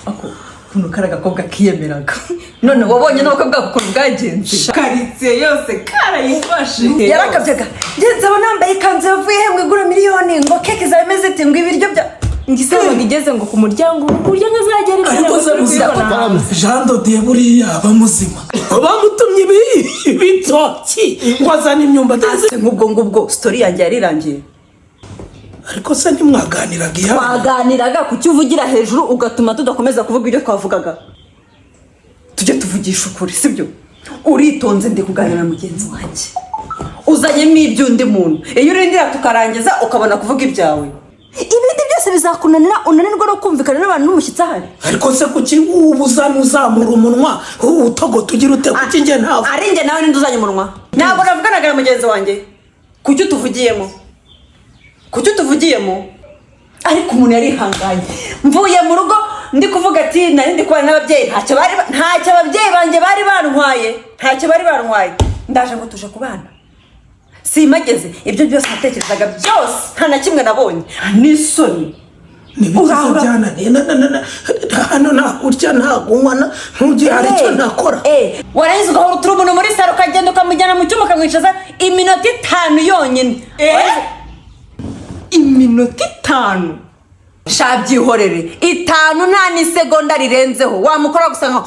Ako ukuntu kari agakobwa kiyemeraga, none wabonye n'ubukwe bwako ukuntu bwagenze? Karitsiye yose karayifashe. Yarakabyaga, ngenzi aba nambaye ikanzu yavuye he, ngo igura miliyoni, ngo keke zawe imeze ite, ngo ibiryo bya Ngo isabaga igeze ngo ku muryango, ku buryo nkazagera imbere Ariko ngo se turi muzima kubibona. Jean Dodier buriya aba muzima? Bamutumye ibitoki ngo azane imyumbati. Ase nk'ubwo ngubwo story yanjye yarirangiye. Ariko se ntimwaganiraga iya? Twaganiraga, kuki uvugira hejuru ugatuma tudakomeza kuvuga ibyo twavugaga? Tujye tuvugisha ukuri, sibyo? Uritonze, ndi kuganira na mugenzi wanjye, uzanyemo iby'undi muntu. Iyo urindira tukarangiza ukabona kuvuga ibyawe, ibindi byose bizakunanira, unanirwa no kumvikana n'abantu n'umushyitsi ahari. Ariko se kuki uba uzana uzamura umunwa, utogota, ugira ute? Kuki njye ntabwo? Ari njye nawe, ninde uzanye umunwa? Ntabwo navuganaga na mugenzi wanjye. Kuki utuvugiyemo? Kuki utuvugiyemo? Ariko umuntu yarihanganye. Mvuye mu rugo ndi kuvuga ati nari ndi kubana n'ababyeyi, ntacyo ababyeyi banjye bari bantwaye, ntacyo bari bantwaye. Ndaje ngo tuje kubana, simageze. Ibyo byose natekerezaga byose, nta na kimwe nabonye, n'isoni. Ntibigize Urahura. byananiye hano, nta kurya, nta kunywa, ntugire hari icyo ntakora. Warangiza ugahora utura umuntu muri salo, ukagenda ukamujyana mu cyumba, ukamwicaza iminota 5 yonyine. Iminota 5, sha byihorere, 5 nta n'isegonda rirenzeho. Wamukora gusa nka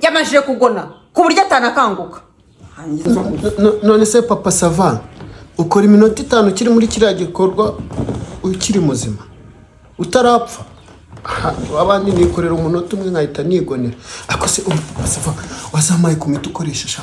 yamajije kugona ku buryo atanakanguka. None se Papa Sava, ukora iminota 5 ukiri muri kiriya gikorwa, ukiri muzima, utarapfa? Ha, abandi nikorera umunota umwe nkahita nigonera. Ariko se, Papa Sava, wazampaye ku miti ukoresha sha?